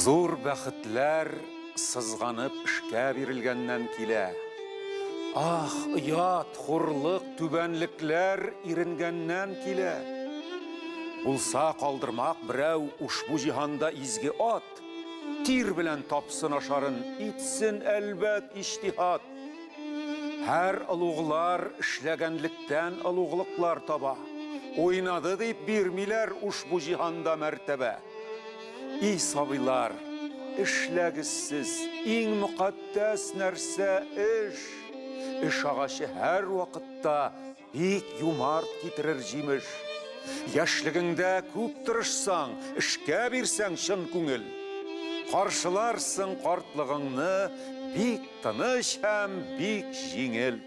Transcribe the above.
Зур бәхетләр сызганып эшкә бирелгәннән килә. Ах, оят, хурлык, түбәнлекләр иренгәннән килә. Булса калдырмак берәү ушбу җиһанда изге ат, тир белән тапсын ашарын, итсен, әлбәт, иҗтиһат. Һәр олуглар эшләгәнлектән олуглыклар таба. Уйнады дип бирмиләр ушбу җиһанда мәртәбә. И сабыйлар, эшләгез сез, иң мөкатдәс нәрсә эш. Эш агачы һәрвакытта бик юмарт китерер җимеш. Яшьлегеңдә күп тырышсаң, эшкә бирсәң чын күңел. Каршыларсың картлыгыңны бик тыныч һәм бик җиңел.